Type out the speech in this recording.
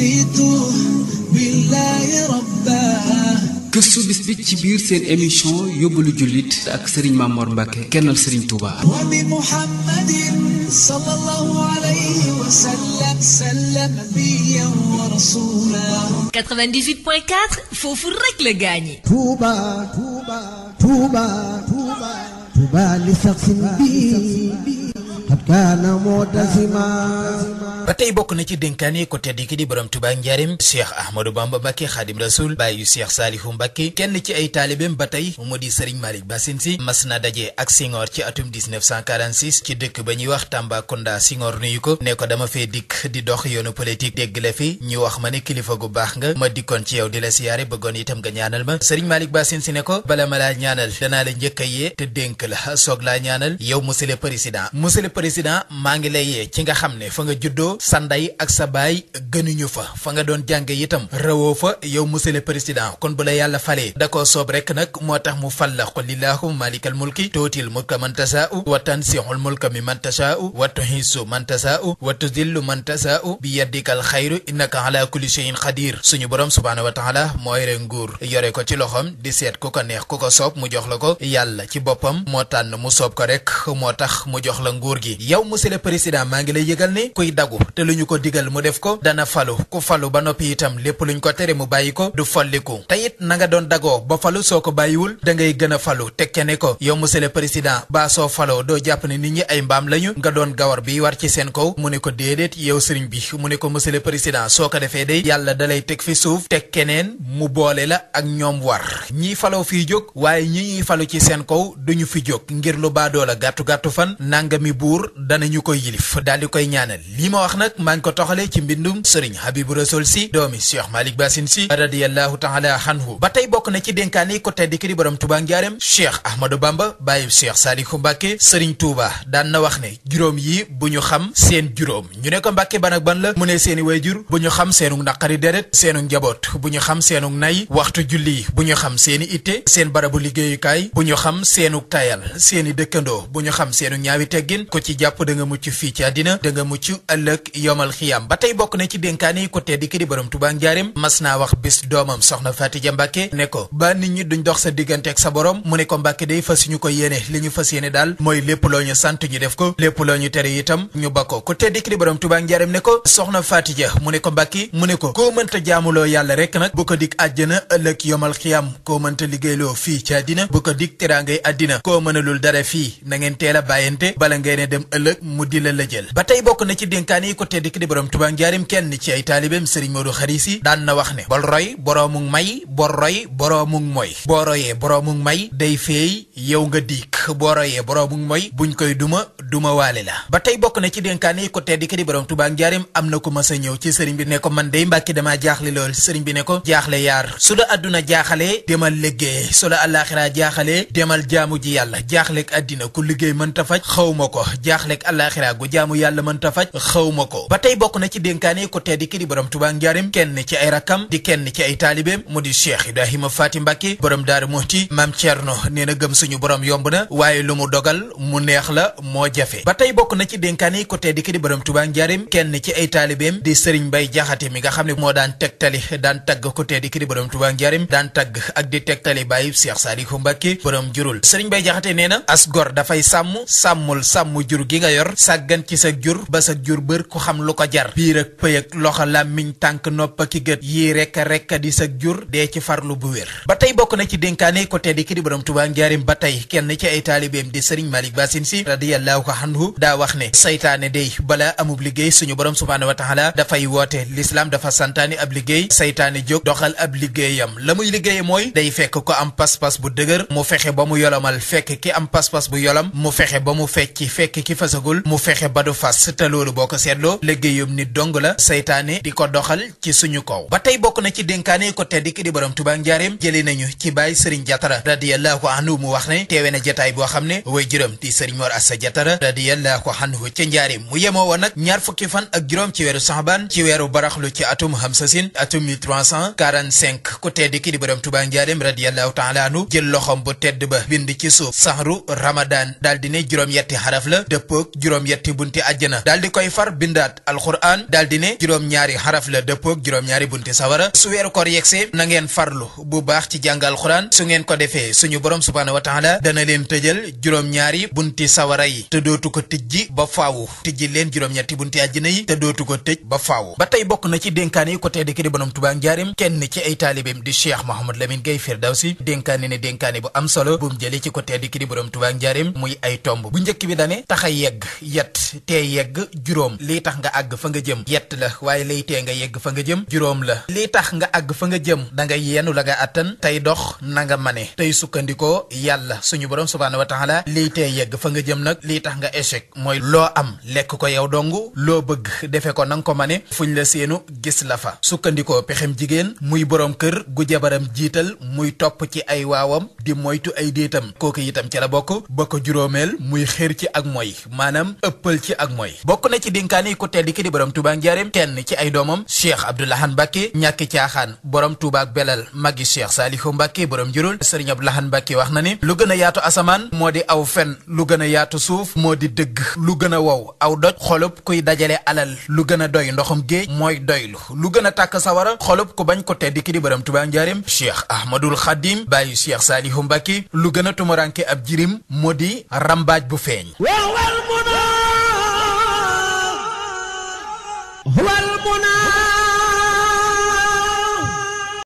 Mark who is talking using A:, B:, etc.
A: رضيت بالله ربا.
B: gëstu bis bi ci biir seen émission yóbbalu jullit ak Serigne Mamor Mbacke kennal Serigne Touba.
A: wa bi Muhammadin sallallahu alayhi wa sallam sallam nabiyyan wa rasula.
C: 98.4 foofu rek la gaañi.
D: Touba Touba Touba Touba Touba li sax bi xat kaana mu'tasima.
E: ba tey bokk na ci dénkaane ko tedd ki di borom Touba Njaareem Cheikh Ahmadou Bamba Mbacke Khadim Rasoul bàyyi Cheikh Salihu Mbacke kenn ci ay taalibeem ba tey mu di Serigne Malick Bassine Sy mas na daje ak Senghor ci atum 1946 ci dëkk ba ñuy wax Tambacounda. Senghor nuyu ko ne ko dama fee dikk di dox yoonu politique dégg la fi ñu wax ma ne kilifa gu baax nga ma dikkoon ci yow di la siyaare bëggoon itam nga ñaanal ma. Serigne Malick Bassine Sy ne ko bala ma laa ñaanal danaa la njëkk a yee te dénk la soog laa ñaanal yow monsieur le président. Monsieur le président maa ngi lay yee ci nga xam ne fa nga juddoo sa ndey ak sa baay gënuñu fa nga doon jànge itam rawoo fa yow monsieur le président kon bu la yàlla falee da koo soob rek nag moo tax mu fal la qul illahumma malikal mulki tuutil mulka man tashaa'u wa tansihul mulka mimman tashaa'u wa tuhissu man tashaa'u wa tudillu man tashaa'u bi yadikal xayru innaka ala kulli shay'in qadir. suñu borom subhaanahu wa taala moo yore nguur yore ko ci loxom di seet ku ko neex ku ko soob mu jox la ko. yàlla ci boppam moo tànn mu soob ko rek moo tax mu jox la nguur gi. yow monsieur le président maa ngi lay yëgal ne kuy dagu te lu ñu ko digal mu def ko dana falu ku falu ba noppi itam lépp luñ ko tere mu bàyyi ko du folliku. te it na nga doon dagoo ba falu soo ko bàyyiwul da ngay gën a falu tekke ne ko yow monsieur le président baa soo faloo doo jàpp ne nit ñi ay mbaam lañu nga doon gawar bi war ci seen kaw. mu ne ko déedéet yow sëriñ bi mu ne ko monsieur le président soo ko defee day yàlla dalay teg fi suuf teg keneen mu boole la ak ñoom war ñiy faloo fii jóg waaye ñi falu ci seen kaw duñu fi jóg ngir lu baadoo la gàttu fan nangami buur danañu koy yilif daal di koy ñaanal. lii ma wax nag maa ngi ko toxalee ci mbindum Serigne Habibou Rassoul Sy doomi Cheikh Malick Bassine Sy radiyallahu taala anhu. ba tey bokk na ci dénkaane ko tedd ki di borom Touba Njaareem Cheikh Ahmadou Bamba bàyyi Cheikh Salihu Mbacke Serigne Touba daan na wax ne juróom yi bu ñu xam seen juróom. ñu ne ko Mbacke ban ak ban la mu ne seeni wayjur bu ñu xam seenu naqari deret seenu njaboot bu ñu xam seenu nay waxtu julli bu ñu xam seeni itte seen barabu liggéeyukaay bu ñu xam seenu tayal seeni dëkkandoo bu ñu xam seenu ñaawi teggin ko ci jàpp da nga mucc fii ci àddina da nga mucc ëllëg yomal xiyam. ba tey bokk na ci dénkaane ko tedd ki di borom Touba Njaareem mas naa wax bis doomam soxna Fatija Mbacke ne ko ba nit ñi duñ dox sa diggante ak sa borom mu ne ko Mbacke day fas ñu ko yéene li ñu fas yéene daal mooy lépp loo ñu sant ñu def ko lépp loo ñu tere itam ñu ba ko ku tedd ki di borom Touba Njaareem ne ko soxna Fatija mu ne ko Mbacke mu ne ko koo mënta jaamuloo yàlla rek nag bu ko dig àjjana ëllëg yomal xiyam koo mënta liggéeyloo fii ci àddina bu ko dig teraangay àddina koo mënalul dara fii na ngeen teel a bàyyante bala ngeen dem ëllëg mu di la jël. ba tey bokk na ci dénkaane ko tedd ki di borom Touba Njaareem kenn ci ay taalibeem Serigne Modou Khary Sy daan na wax ne bol roy boroomug may bor roy boroomug moy boo royee boroomug may day feey yow nga diik boo royee boroomug moy buñ koy duma waale la. ba tey bokk na ci dénkaane ko tedd ki di borom Touba Njaareem am na ko mas a ñëw ci sëriñ bi ne ko man day Mbàkke damaa jaaxle lool sëriñ bi ne ko jaaxle yaar su la àdduna jaaxalee demal liggéey su la àllaaxira jaaxalee demal jaamu ji yàlla jaaxleeg àddina ku liggéey mënta faj xawma ko jaaxleeg àllaaxira gu jaamu yàlla mënta faj xawma ko. ba tey bokk na ci dénkaane ko tedd ki di borom Touba Njaareem kenn ci ay rakkam di kenn ci ay taalibeem mu di Cheikh Ibrahima Faty Mbacke borom Daaru Muhti Maam Thierno nee na gëm suñu borom yomb na waaye lu mu dogal mu neex la moo jafe. ba tey bokk na ci dénkaane ko tedd ki di borom Touba Njaareem kenn ci ay taalibeem di Serigne Mbaye Jaxate mi nga xam ne moo daan tegtali daan tagg ko tedd ki di borom Touba Njaareem daan tagg ak di tegtali bàyyi Cheikh Salihu Mbacke borom jurul Serigne Mbaye Jaxate nee na as gor dafay sàmm jur gi nga yor sàggan ci sa jur ba sa jur bër ku xam lu ko jar biir ak pëy ak loxo làmmiñ tànk nopp ki gët yii rekk di sa jur dee ci farlu bu wér. ba tey bokk na ci dénkaane ko tedd ki di borom Touba Njaareem ba tey kenn ci ay taalibeem di Serigne Malick Bassine Sy radiyallahu anhu daa wax ne saytaane day bala amub liggéey suñu borom subhaanahu wa taala dafay woote l'islam dafa santaani ab liggéey saytaane jóg doxal ab liggéeyam la muy liggéey mooy day fekk ko am pas-pas bu dëgër mu fexe ba mu yolomal fekk ki am pas-pas bu yolam mu fexe ba mu fecci fekk ki fasagul mu fexe ba du fas te loolu boo ko seetloo liggéeyum nit dong la saytaane di ko doxal ci suñu kaw. ba tey bokk na ci dénkaane ko tedd ki di borom Touba Njaareem jëlee nañu ci Baay Serigne Jatara radiyallahu anhu mu wax ne teewe na jataay boo xam ne way juróom di Serigne Mor Assa Jatara radiyallahu anhu ca Njaareem mu yemoo woon nag ñaar fukki fan ak juróom ci weeru Saxbaan ci weeru baraxlu ci atum Hamsasin atum 1345 ku tedd ki di borom Touba Njaareem radiyallahu taala anhu jël loxom bu tedd ba bind ci suuf sahru Ramadan daal di ne juróom-yetti xaraf la dëppoog juróom-yetti bunti àjjana daal di koy far bind bindaat alxuraan daal di ne juróom-ñaari xaraf la dëppoog juróom-ñaari bunti sawara su weeru koor yegsee na ngeen farlu bu baax ci jàng alxuraan su ngeen ko defee suñu borom subhaanahu wa taala dana leen tëjal juróom-ñaari bunti sawara yi te dootu ko tijji ba faawu tijji leen juróom-ñetti bunti àjjana yi te dootu ko tëj ba faawu. ba tey bokk na ci dénkaan yi ko tedd ki di borom Tuubaa njaarim kenn ci ay taalibeem di Cheikh Mouhamadou Lamine Gueye Firdawsi dénkaane ne dénkaane bu am solo bu mu jëlee ci ko tedd ki di borom Tuubaa njaarim muy ay tomb bu njëkk bi dane tax a yegg yet tee yegg juróom lii tax nga àgg fa nga jëm yett la waaye lay tee nga yegg fa nga jëm juróom la lii tax nga àgg fa nga jëm da nga yeenu la nga attan tey dox na nga mane tey sukkandikoo yàlla suñu borom subhaanahu wa taala lii tee yegg fa nga jëm nag lii tax nga échec mooy loo am lekk ko yow dong loo bëgg defe ko nanga ko mane fuñ la seenu gis la fa sukkandikoo pexem jigéen muy borom kër gu jabaram jiital muy topp ci ay waawam di moytu ay déetam kooku itam ci la bokk ba ko juróomeel muy xër ci ak mooy maanaam ëppal ci ak mooy bokk na ci dénkaane yi ku tedd ki di borom Tuubaa njaareem kenn ci ay doomam Cheikh Abdou Lahad Mbacké ñàkki caaxaan borom Tuubaa ak belal magi Cheikh Salihu Mbacké borom jurul Sëriñ Abdou Lahad Mbacké wax na ni lu gën a yaatu asamaan moo di aw fen lu gën a yaatu suuf moo di dëgg lu gën a wow aw doj xolub kuy dajale alal lu gën a doy ndoxum géej mooy doylu lu gën a tàkk sawara xolub ku bañ ko tedd ki di borom Tuubaa njaareem Cheikh Ahmadul Khadim bàyyi Cheikh Salihu Mbacké lu gën a tumuranke ab jirim moo di rambaaj bu feeñ
D: هو المنى